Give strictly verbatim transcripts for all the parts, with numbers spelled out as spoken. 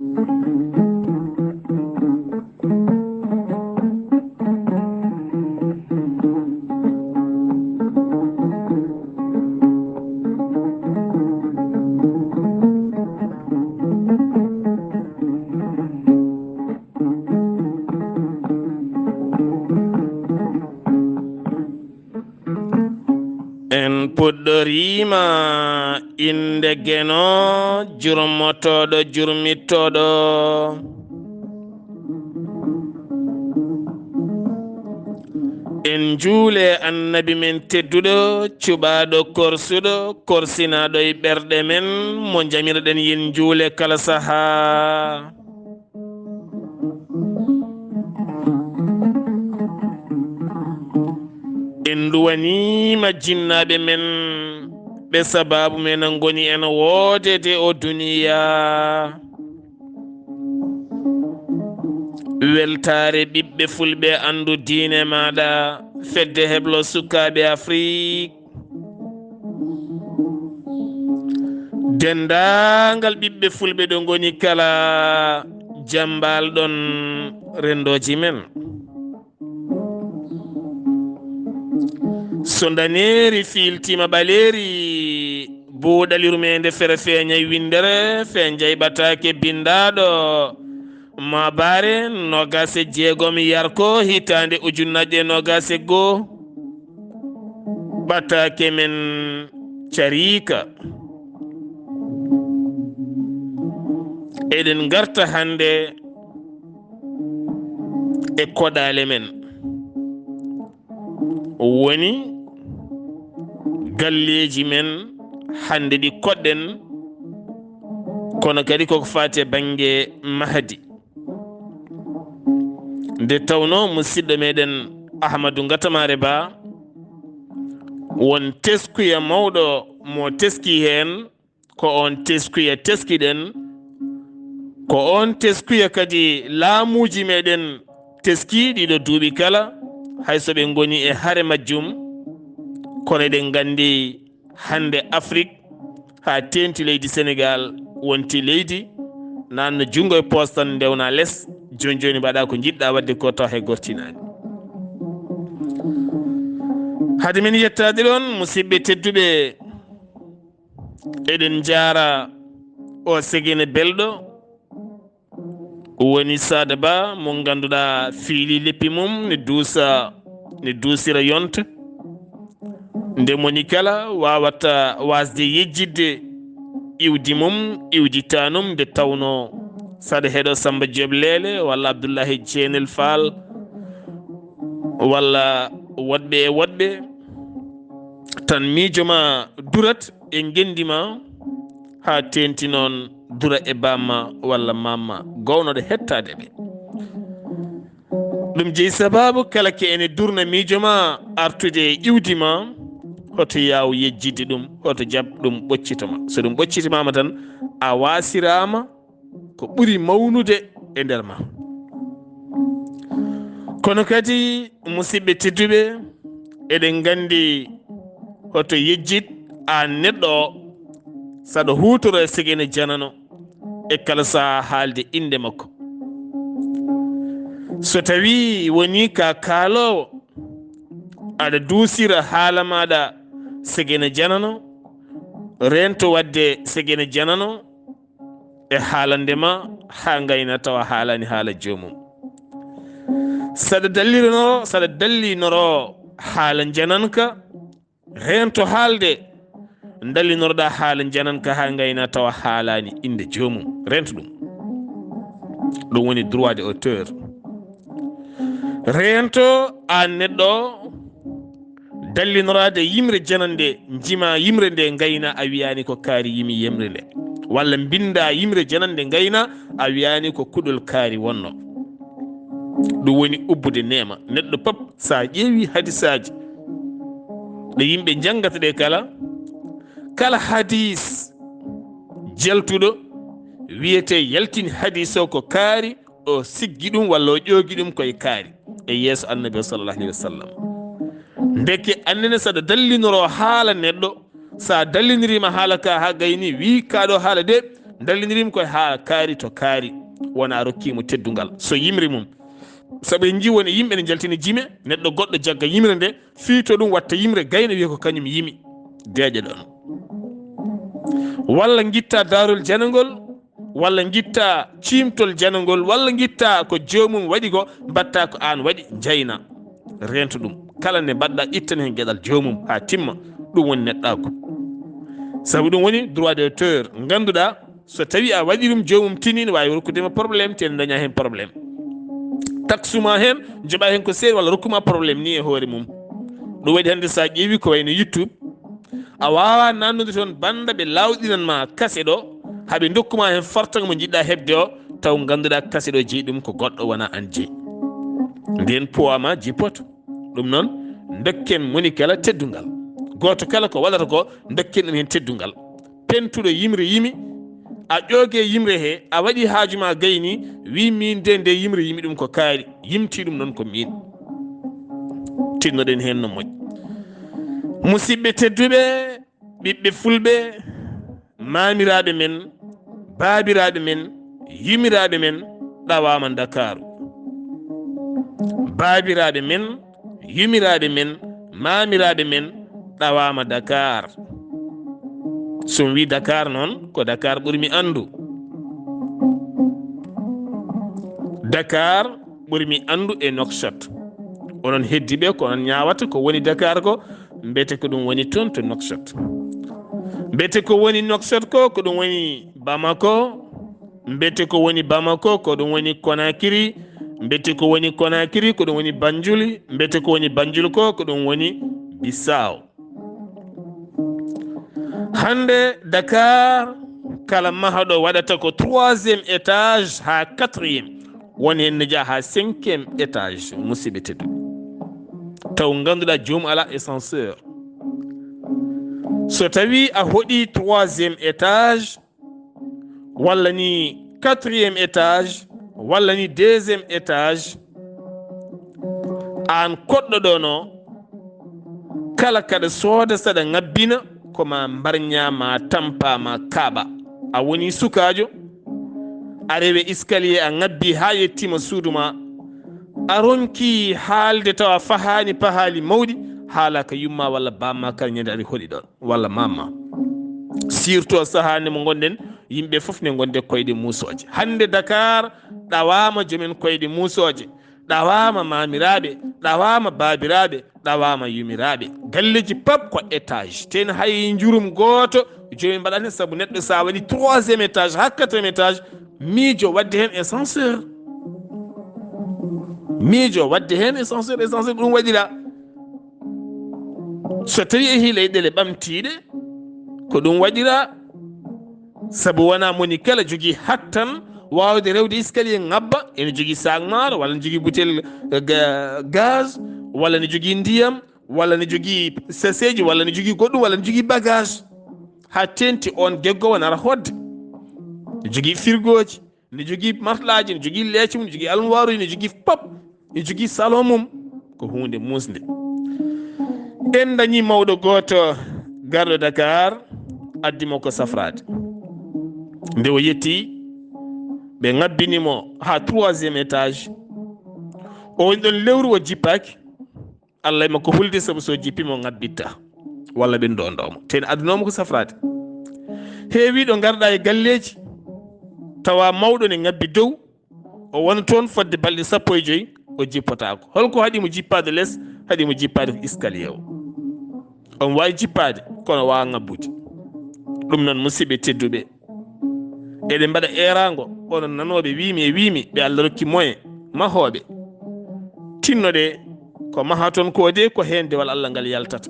En puɗɗoriima innde Geno, jurmotooɗo, jurmittooɗo. En njuule Annabi men tedduɗo, cuɓaaɗo, korsuɗo, korsinaaɗo e ɓerɗe men, mo njamirɗen yen njuule kala sahaa. En nduwaniima jinnaaɓe men, ɓe sabaabu men ngoni en woodede o duniya. Weltaare ɓiɓɓe fulɓe, anndu diine maaɗa, fedde heblo sukaaɓe Afrik. Denndaangal ɓiɓɓe fulɓe ɗo ngoni kala, jam mbaal-ɗon renndooji men. So ndaneeri fiiltiima ɓaleeri, buuɗal yurmeende fere feeñay winndere, fee njayɓataake binndaaɗo. Maabaare noogaas e jeegom yarko hitaande ujunnaaje noogaas e goo. Ɓataake men cariika. Eɗen ngarta hannde e koɗaale men. Woni galleeji men hannde ɗi koɗɗen, kono kadi koko faati e bannge mahdi. Nde tawnoo musidɗo meɗen Ahmadu Ngatamaare Ba, won teskuya mawɗo mo teski heen, ko oon teskuya teskiɗen, ko oon teskuya kadi laamuuji meɗen teski ɗiɗo duuɓi kala, hay so ɓe ngoni e hare majjum, kono eɗen nganndi hannde Afrik haa teenti leydi Senegaal wonti leydi naatna junngo e poos tan ndewna les, jooni jooni mbaɗa ko njiɗɗa waɗde ko tawa hay gortinaani. Hade men yettaade ɗoon, musidɓe tedduɓe, eɗen njaara o Segene belɗo, woni Saada Ba mo ngannduɗaa fiili leppi mum ne duusa, ne duusira yonta. Nde moni kala waawata waasde yejjitde iwdi mum, iwdi taanum nde tawnoo saɗa heɗo Samba Diop Leele walla Abdullahi Ceenel Faal walla woɗɓe e woɗɓe, tan miijo ma durat e ngenndi ma, haa teenti noon dura e baamma walla maamma, gownoɗo hettaade ɓe. Ɗum jeyi sabaabu kala ke ene durna miijo ma artude e iwdi ma, hoto yaaw yejjitde ɗum, hoto jaɓ ɗum ɓoccito ma. So ɗum ɓoccitimaama tan, a waasiraama ko ɓuri mawnude e nder ma. Kono kadi, musidɓe tedduɓe, eɗen nganndi hoto yejjit aan neɗɗo o, saɗa huutoro e Segene Janano e kala sahaa haalde innde makko. So tawii wonii ka kaaloowo, aɗa duusira haala maaɗa Segene Janano, reento waɗde Segene Janano e haalande ma haa ngayna tawa haalaani haala joomum. Saɗa dallinoro, saɗa dallinoro haala jananka, reento haalde, dallinoroɗaa haala jananka haa ngayna tawa haalaani innde joomum. Reento ɗum. Ɗum woni droit de auteur. Reento aan neɗɗo o, dallinoraade yimre janande, njima yimre nde ngayna, a wiyaani ko kaari yimi yimre nde. Walla mbinnda yimre janande ngayna, a wiyaani ko kuɗol kaari wonno. Ɗum woni ubbude neema. Neɗɗo pop, so a ƴeewi hadisaaji ɗe yimɓe njanngata ɗe kala, kala hadis jaltuɗo wiyete yaltini hadis o ko kaari, o siggi ɗum walla o ƴoogi ɗum koye kaari e yeeso Annabi o sallallahu alayhi wa sallam. Ndeke annene saɗa dallinoro haala neɗɗo, so a dalliniriima haala ka haa gayni, wii kaa ɗo haala de, Ndallinirim koye haa kaari to kaari, wona rokkimo teddungal. So yimre mum, sabu en njii won e yimɓe ne njaltini jime, neɗɗo goɗɗo jagga yimre nde, fiito ɗum watta yimre, gayna wiya ko kañum yimi. Deeƴa ɗon. Walla ngitta daarol janangol, walla ngitta ciimtol janangol, walla ngitta ko joomum waɗi ko, mbatta ko aan waɗi, njayna. Reento ɗum. Kala nde mbaɗɗa, ittan heen geɗal joomum haa timma. Ɗum woni neɗɗaagu. Sabu ɗum woni droit d'auteur. Ngannduɗaa, so tawi a waɗi ɗum, joomum tini, ne waawi rokkude ma problème, te ne daña heen problème. Taksuma heen, joɓa heen ko seeɗa walla rokkuma problème ni e hoore mum. Ɗum waɗi hannde so a ƴeewi ko wayno YouTube, a waawa nannude toon bannda ɓe laawɗinan ma kase ɗo, haa ɓe ndokkuma heen fartaŋŋe mo njiɗɗa heɓde o, taw ngannduɗaa kase ɗo jeyi ɗum ko goɗɗo wona aan jeyi. Ndeen poids ma jippoto. Ɗum noon, ndokken moni kala teddungal. Gooto kala ko waɗata ko, ndokken ɗum heen teddungal. Pentuɗo yimre yimi, a ƴooge yimre he, a waɗi haaju ma gayni, wi min de nde yimre yimi ɗum ko kaari, yimti ɗum noon ko min. Tinnoɗen heen no moƴƴi. Musidɓe tedduɓe, ɓiɓɓe fulɓe, maamiraaɓe men, baabiraaɓe men, yumiraaɓe men ɗawaama Ndakaaru. Baabiraaɓe men, yumiraaɓe men, maamiraaɓe men ɗawaama Dakar. So mi wii Dakar noon, ko Dakar ɓurmi anndu. Dakar ɓurmi anndu e Nouakchott. Onon heddiiɓe, ko onon ñaawata ko woni Dakar ko, mbete ko ɗum woni toon to Nouakchott. Mbete ko woni Nouakchott ko, ko ɗum woni Bamako. Mbete ko woni Bamako, ko ɗum woni Conakry. Mbete ko woni Conakry, ko ɗum woni Banjul. Mbete ko woni Banjul ko, ko ɗum woni Bissau. Hannde Dakar, kala mahaɗo waɗata ko troisième étage haa quatrième. Won heen ne jaa haa cinquième étage, musidɓe tedduɓe. Taw ngannduɗaa joomum alaa ascenseur. So tawi a hoɗi troisième étage, walla ni quatrième étage, walla ni deuxième étage, aan koɗɗo ɗoon o, kala kaɗa sooda saɗa ŋabbina, ko ma mbarña, ma tampa, ma kaaɓa. A woni sukaajo, a rewe escalier, a ŋabbi haa yettima suudu ma. A ronki haalde tawa fahaani pahaali mawɗi, haala ka yumma walla bamma kala ñande ari hoɗi ɗoon, walla mamma. Surtout sahaa nde mo ngonɗen, yimɓe fof ne ngonde koyɗe muusooje. Hannde Dakar ɗawaama jomen koyɗe muusooje, ɗawaama maamiraaɓe, ɗawaama baabiraaɓe, ɗawaama yumiraaɓe. Galleeji pap ko étage. Ten hay njurum gooto jomi mbaɗani, sabu neɗɗo sa waɗi troisième étage haa quatrième étage, miijo waɗde heen ascenseur. Miijo waɗde heen ascenseur, ascenseur ko ɗum waɗira. So tawi e hii leyɗeele ɓamtiiɗe, ko ɗum waɗira. Sabu wona moni kala jogii hattan waawde rewde escalier ŋabba, ene jogii sac maaro, walla ne jogii butel, eh, ga-, gaz, walla ne jogii ndiyam, walla ne jogii seseeji, walla ne jogii goɗɗum, walla ne jogii bagage. Haa teenti oon geggo wonara hoɗde. Ne jogii firgooji, ne jogii matlaaji, ne jogii leece mum, ne jogii almuwaaruuji, ne jogii pop, ne jogii salon mum. Ko huunde muusnde. En dañii mawɗo gooto garɗo Dakar, addi mo ko safraade. Nde o yetti, ɓe ŋabbini mo haa troisième étage. O woni ɗon lewru, o jippaaki. Allah e makko hulde, sabu so jippiima o ŋabbitta. Walla ɓe ndondomo. Ten adunoomo ko safraade. Heewi ɗo ngarɗa e galleeji, tawa mawɗo ne ŋabbi dow, o wona toon fodde balɗe sappo e joy, o jippotaako. Holko haɗi mo jippaade les? Haɗi mo jippaade ko escalier o. On waawi jippaade, kono waawa ŋabbude. Ɗum noon, musidɓe tedduɓe, eɗen mbaɗa eeraango, onon nanooɓe, wiimi e wiimi, ɓe Allah rokki moyen, mahooɓe, tinnoɗe ko mahaton ko de, ko heen dewal Allah ngal yaltata.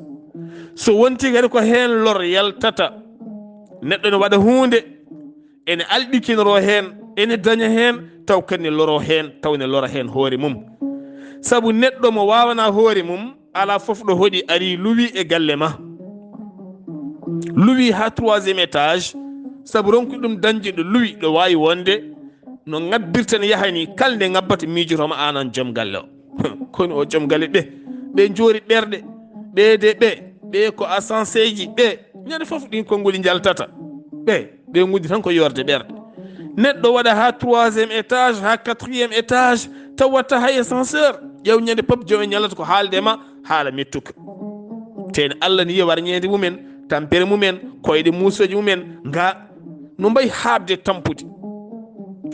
So wonti kadi ko heen lor yaltata, neɗɗo ne waɗa huunde, ene alɗikinoro heen, ene daña heen, taw kadi ne loro heen, taw ne lora heen hoore mum. Sabu neɗɗo mo waawana hoore mum, alaa fof ɗo hoɗi ari luwi e galle ma. Luwi haa troisième étage, sabu ronki ɗum dañde ɗo luwi, ɗo waawi wonde no ŋabbirta ne yahani, kala nde ŋabbata miijoto ma aan an joom galle o. Kono o joom galle ɓe, ɓe njoori ɓerɗe, ɓe de ɓe, ɓe ko asanseeji ɓe, ñande fof ɗin konnguli njaltata. Ɓe, Ɓe ngundi tan ko yorde ɓerɗe. Neɗɗo waɗa ha troisième étage, ha quatrième étage, taw watta hay ascenseur. Ƴeew ñande pop joom en ñalata ko haalde ma haala mettuka. Te en Allah ni yewar ñeende mumen, tampere mumen, koyɗe muusoje mumen, nga no mbayi haabde tampude.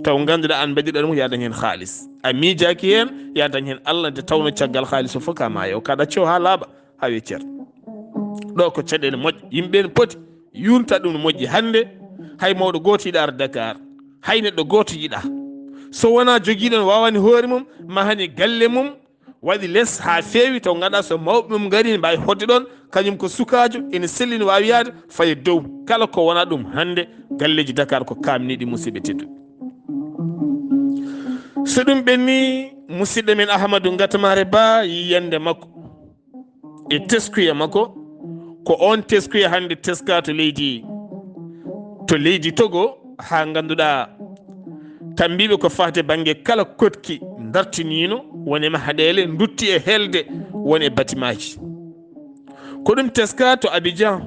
Taw ngannduɗaa an mbaɗirɗo ɗum, ya dañ heen haalis. A miijaaki heen, ya dañ heen Allah, nde tawno caggal haalis o fof ka maayo, ka ɗacco haa laaɓa, haa weccere. Ɗo ko caɗeele moƴƴe. Yimɓe ne poti yuurnta ɗum no moƴƴi. Hannde, hay mawɗo gooto yiɗa ar Dakar, hay neɗɗo gooto yiɗa. So wonaa jogiiɗo no waawani hoore mum, mahani galle mum, waɗi les haa feewi, taw ngannduɗaa so mawɓe mum ngari, ne mbaawi hoɗde ɗoon, kañum ko sukaajo, ene selli, ne waawi yahde, fayi dow. Kala ko wonaa ɗum, hannde galleeji Dakar ko kaamniiɗi, musidɓe tedduɓe. So ɗum ɓenni, musidɗo men Ahmadou Ngatamare Ba, yiyannde makko e teskuya makko, ko oon teskuya hannde teskaa to leydi, to leydi Togo, haa ngannduɗaa tambiiɓe ko fahde bannge kala koɗki dartiniino, won e mahaɗeele, ndutti e helde, won e batimaaji. Ko ɗum teskaa to Abidjan,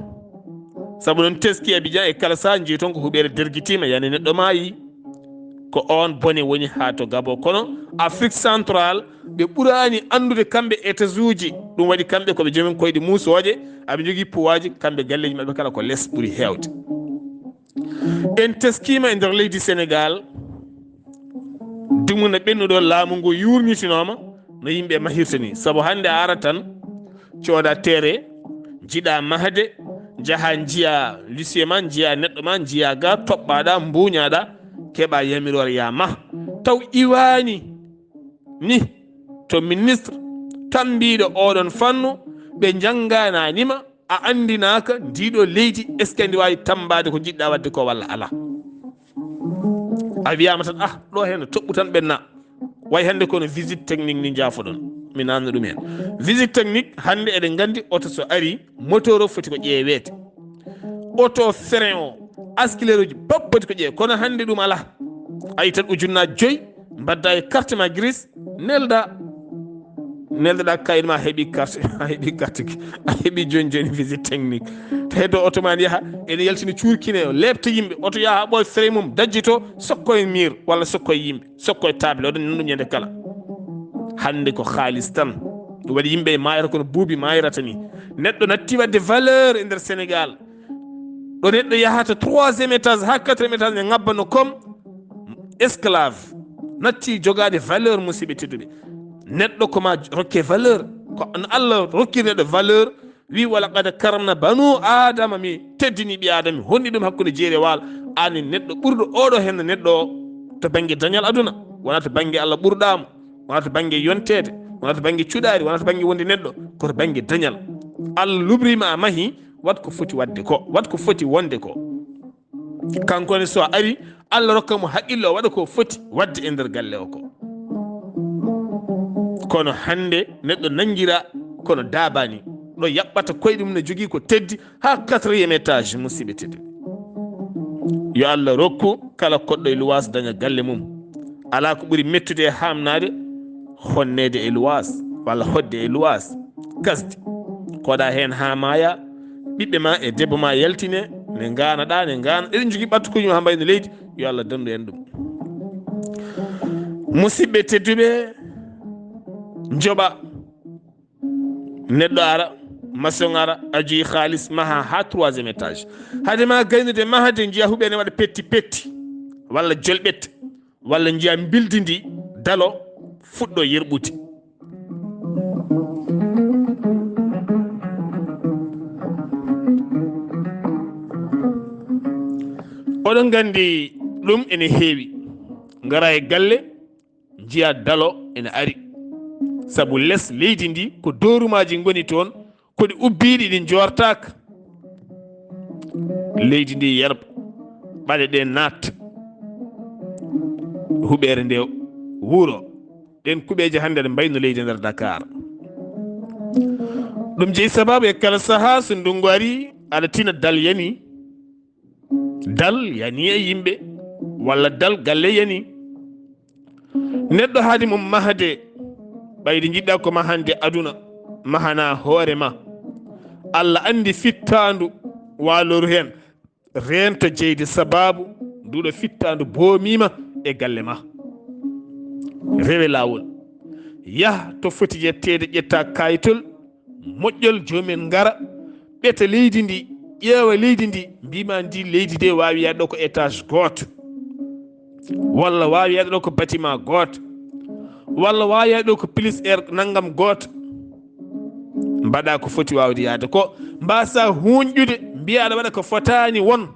sabu ɗum teski Abidjan e kala sahaa njiyi toon ko huɓeere dergitiima, yani neɗɗo maayi. Ko oon bone woni haa to Gabon. Kono Afrique Central, ɓe ɓuraani anndude kamɓe étages uji. Ɗum waɗi kamɓe ko ɓe joomen koyɗe muusooje, aɓe njogii puwaaji, kamɓe galleeji maɓɓe kala ko les ɓuri heewde. En teskiima e nder leydi Senegaal, dumunna ɓennuɗo laamu ngu yuurnitinooma no yimɓe mahirta ni. Sabu hannde a ara tan, cooda tere, njiɗa mahde, njaha njiya lusiye ma, njiya neɗɗo ma, njiya ga, toɓɓaɗa, mbuñaɗa, keɓa yamiroore ya mah. Taw iwaani ni to ministre tambiiɗo oɗon fannu, ɓe njanngananima, a anndinaaka ndiɗo leydi, est-ce que ndi waawi tammbaade ko njiɗɗa waɗde ko walla alaa? A wiyaama tan, ah, ɗo heen no toɓɓu tan ɓenna. Way hannde kono visite technique ni njaafoɗon. Mi naamna ɗum heen. Visite technique, hannde eɗen nganndi oto so ari, moteur o foti ko ƴeeweede. Oto frein o, askileur uji pop foti ko ƴeewe. Kono hannde ɗum alaa. A yii tan ujunnaaji joyi, mbadda e carte ma grise, nelda. Neldoɗa kayit ma, a heɓi carte, a heɓi carte ki, a heɓi jooni jooni visite technique. Tawi ɗo oto ma ne yaha, ene yaltina cuurkine, leepta yimɓe, oto yaha ɓooy frein mum, dajjito, sokko e mur, walla sokko e yimɓe, sokko e table, oɗon nana ɗum ñande kala. Hannde ko haalis tan. Ɗum waɗi yimɓe maayata kono buubi maayirata ni. Neɗɗo natti waɗde valeur e nder Sénégal. Ɗo neɗɗo yahata troisième étage haa quatrième étage ne ngabba no comme esclave. Natti jogaade valeur, musidɓe tedduɓe. Neɗɗo ko ma rokke valeur. Ko no Allah rokkiri neɗɗo valeur, wi, "Wa laqad karamna banu Adama", mi teddini ɓi Adama, mi honni ɗum hakkunde jeeri e waalo. Aan neɗɗo ɓurɗo oɗo heen neɗɗo o to bannge dañal aduna, wonaa to bannge Allah ɓurɗaamo, wonaa to bannge yonteede, wonaa to bannge cuɗaari, wonaa to bannge wonde neɗɗo, ko to bannge dañal. Allah lubriima a mahi, waɗ ko foti waɗde ko, waɗ ko foti wonde ko. Kanko ne, so ari, Allah rokka mo haqqille, o waɗa ko foti waɗde e nder galle o ko. Kono hannde neɗɗo nanngira kono daabani, ɗo yaɓɓata koyɗe mum ne jogii ko teddi haa quatrième étage, musidɓe tedduɓe. Yo Allah rokku kala koɗɗo e luwaas daña galle mum. Alaa ko ɓuri mettude e haamnaade honneede e luwaas, walla hoɗde e luwaas, gasde. Koɗa heen haa maaya, ɓiɓɓe ma e debbo ma yaltine, ne ngaanaɗa, ne ngaana. Eɗen njogii ɓattu koyɗe mum haa mbayno leydi, yo Allah danndu en ɗum. Musidɓe tedduɓe, njoɓa neɗɗo ara, maçon ara, ajoyi haalis, maha haa troisième étage. Hade ma gaynude mahade, njiya huɓeene waɗa petti petti, walla jolɓet, walla njiya mbildi ndi dalo fuɗɗo yerɓude. Oɗon nganndi ɗum ene heewi. Ngara e galle, njiya dalo ene ari. Sabu les leydi ndi ko doorumaji ngoni toon, ko ɗi ubbiiɗi, ɗi njoortaaka. Leydi ndi yerɓa, ɓale ɗe naatta, huɓeere nde wuuro. Ɗen kuɓeeje hannde aɗa mbayno leydi nder Dakar. Ɗum jeyi sababu e kala sahaa so ndunngu ari, aɗa tina dal yani. Dal yani e yimɓe, walla dal galle yani. Neɗɗo haade mum mahde, ɓayde njiɗɗa ko mahande aduna, mahana hoore ma. Allah anndi fittaandu waaloru heen. reento jeyde sababu nduɗo fittaandu boomiima e galle ma. Rewe laawol. Yah to foti yetteede, ƴetta kayitol moƴƴol, joomen ngara, ɓeta leydi ndi, ƴeewa leydi ndi, mbima ndi leydi de waawi yaade ɗo ko étage gooto, walla waawi yaade ɗo ko bâtiment gooto, walla waawi yaade ɗo ko plus air nanngam gooto. Mbaɗa ko foti waawde yaade ko, mbasa huunƴude, mbiya aɗa waɗa ko fotaani won.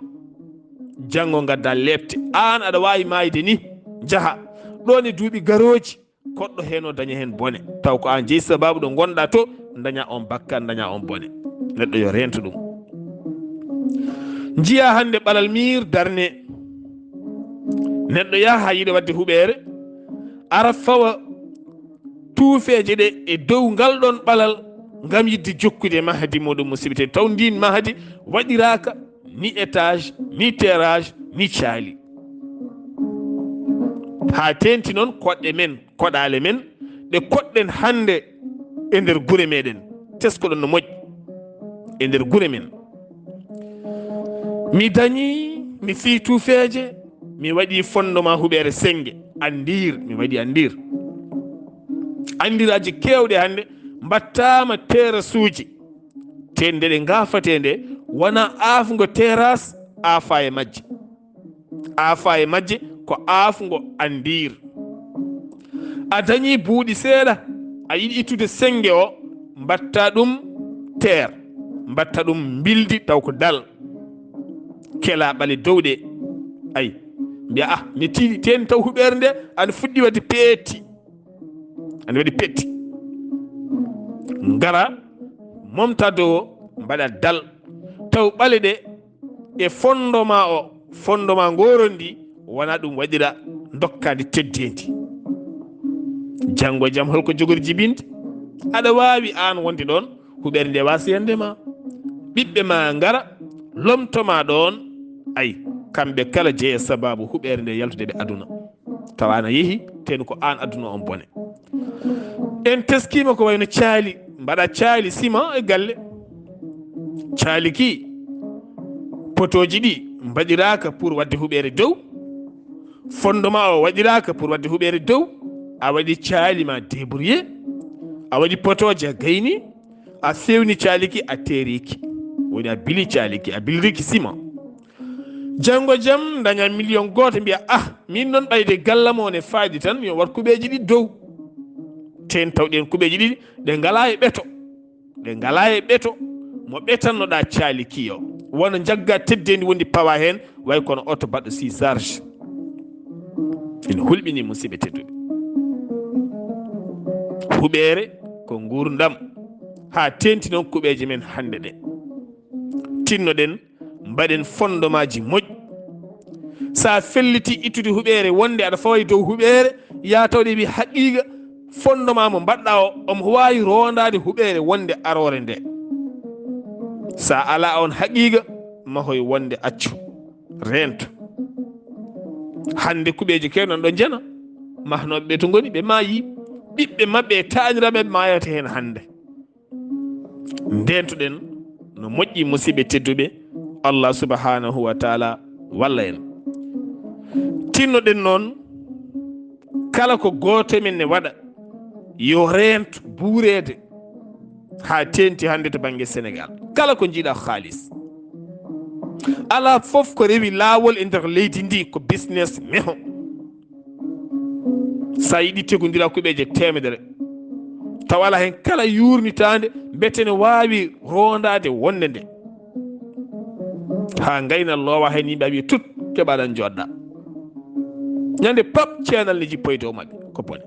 Janngo ngadda leepte, aan aɗa waawi maayde ni, njaha. Ɗoon e duuɓi garooji, koɗɗo heen o daña heen bone. Taw ko aan jeyi sababu ɗo ngonɗa to, daña on bakkat, daña on bone. Neɗɗo yo reento ɗum. Njiya hannde ɓalal miir darne. Neɗɗo yaha haa yiɗa waɗde huɓeere, ara fawa tuufeeje ɗe e dow ngal ɗoon ɓalal ngam yiɗde jokkude mahadi muɗum, musidɓe tedduɓe. Taw ndiin mahadi waɗiraaka ni étage, ni terrasse, ni caali. Haa teeŋti noon koɗɗe men, koɗaale men, ɗe koɗɗen hannde e nder gure meɗen. Teskoɗon no moƴƴi e nder gure men. Mi dañi, mi fii tuufeeje, mi waɗi fondoma huɓeere sennge. Anndir, mi waɗi anndir. Anndiraaji keewɗi hannde mbaɗtaama terrassuuji. Te nde ɗe ngaafatee nde, wona aafngo terrasse, aafa e majje. Aafa e majje ko aafngo anndir. A dañi buuɗi seeɗa, a yiɗi ittude sennge o, mbaɗta ɗum terre, mbaɗta ɗum mbildi taw ko dal. Kela ɓale dow ɗe. Ay, mbiya, ah, mi tiiɗi teen taw huɓeere nde ana fuɗɗi waɗde peetti. Ana waɗi peetti. Ngara, momta dow o, mbaɗa dal. Taw ɓale ɗe e fondoma o, fondoma ngoron ndi, wona ɗum waɗira dokkaandi teddeendi. Janngo e jam, holko jogori jibinde? Aɗa waawi aan wonde ɗoon, huɓeere nde waasa yande ma. Ɓiɓɓe ma ngara, lomtoma ɗoon. Ay, kamɓe kala jeya sababu huɓeere nde yaltude ɓe aduna. Tawa ana yehi, ten ko aan aduna on bone. En teskiima ko wayno caali, mbaɗa caali sima e galle. Caali ki, potooji ɗi mbaɗiraaka pour waɗde huɓeere dow. Fondoma o waɗiraaka pour waɗde huɓeere dow. A waɗi caali ma débrouillé. A waɗi potooje a gayni. A fewni caali ki, a teeri ki. Woni a bili caali ki, a biliri ki sima. Janngo jam, daña million gooto, mbiya, ah, min noon ɓayde gallam o ne faaɗi tan, yo wat kuɓeeji ɗi dow. Teen taw ɗeen kuɓeeji ɗiɗi, ɗe ngalaa e ɓeto. Ɗe ngalaa e ɓeto, mo ɓetannoɗaa caali ki o. Wano njagga teddeendi wondi pawa heen, way kono oto baɗɗo si charge. Ina hulɓini, musidɓe tedduɓe. Huɓeere ko nguurndam, haa teeŋti noon kuɓeeje men hannde ɗe. Tinnoɗen, mbaɗen fondemaaji moƴƴi. So a felliti ittude huɓeere wonde aɗa fawa e dow huɓeere, yaa tawde wi haqiiqa fondement mo mbaɗɗa o, omo waawi rondaade huɓeere wonde aroore nde. So a alaa on haqiiqa, mahoy wonde accu, reento. Hannde kuɓeeje keewɗe nan ɗo njena, mahnooɓe ɓe to ngoni, ɓe maayi, ɓiɓɓe maɓɓe e taaniraaɓe maayata heen hannde. Ndeentoɗen no moƴƴi, musidɓe tedduɓe, Allah subhanahu wa taala walla en. Tinnoɗen noon, kala ko gooto e men ne waɗa, yo reento buureede haa teeŋti hannde to bannge Senegaal. Kala ko njiiɗa ko haalis. Alaa fof ko rewi laawol e nder leydi ndi ko business meho. So a yiɗi tegondira kuɓeeje teemedere, tawa alaa heen kala yuurnitaande mbete ne waawi rondaade wonde nde. Haa ngayna loowa heen yimɓe a wiya tut, keɓa ɗan joɗɗa. Ñande pap ceenal ne jippoy dow maɓɓe. Ko bone.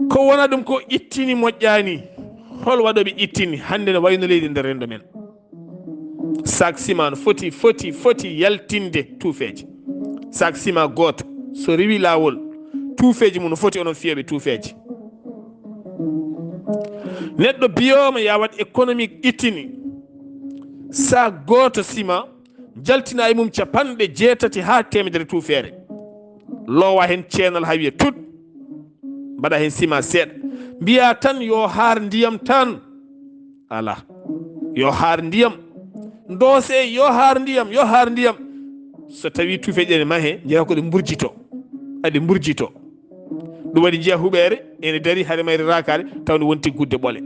Ko wona ɗum ko ittini moƴƴaani. Hol waɗooɓe ittini hannde no wayno leydi nder renndo men? Sac ciment no foti, foti, foti yaltinde tuufeeje. Sac ciment gooto, so rewi laawol, tuufeeji mum no foti onon fiyooɓe tuufeeje. Neɗɗo biyooma ya waɗ économique ittini. Sac gooto ciment, jaltina e mum capanɗe jeetati haa teemedere tuufeere. Loowa heen ceenal haa wiya tut. Mbaɗa heen ciment seeɗa. Mbiya tan yo haar ndiyam tan. Alaa. Yo haar ndiyam. Ndoose, yo haar ndiyam, yo haar ndiyam. so tawi tuufeeje ene mahee, njiyaa ko ɗe mburjito, aɗe mburjito. Ɗum waɗi njiyaa huɓeere ene darii, hare mayre raakaade, taw nde wonti gudde ɓole.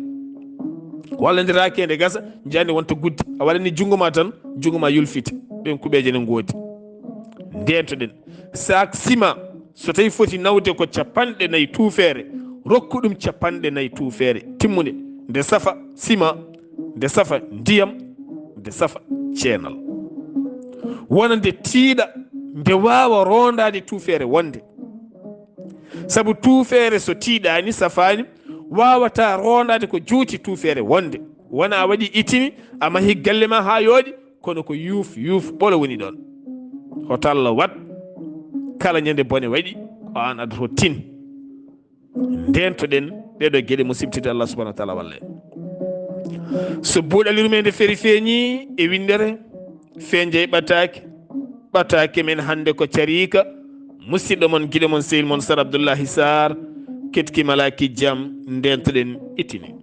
Walla nde raakii nde gasa, njiyaa nde wonta gudde. A waɗanii junngo ma tan, junngo ma yulfita. Ɗeen kuɓeeje ne ngoodi. Ndeentoɗen. Saak sima, so tawi foti nawde ko capanɗe nayi tuufeere, rokku ɗum capanɗe nayi tuufeere timmunde. Nde safa sima, nde safa ndiyam, nde safa ceenal. Wona nde tiiɗa, nde waawa roondaade tuufeere wonde. Sabu tuufeere so tiiɗaani, safaani, waawataa roondaade ko juuti tuufeere wonde. Wona a waɗi itini, a mahi galle ma haa yooɗi, kono ko yuuf, yuuf ɓolo woni ɗoon. Hoto Allah waɗ kala ñande bone waɗi, ko aan addoto tin. Ndeentoɗen ɗeeɗoo geɗe, musiɓɓe tedduɓe, Allah subhanahu wa taala walla en. So buuɗal yurmeende feri feeñi e winndere, fenjay ɓataake, ɓataake men hannde ko cariika, musidɗo mon, giɗo mon, sehil mon, Sar Abdullahi Sarr, ketki malaaki jam, ndeentoɗen itini.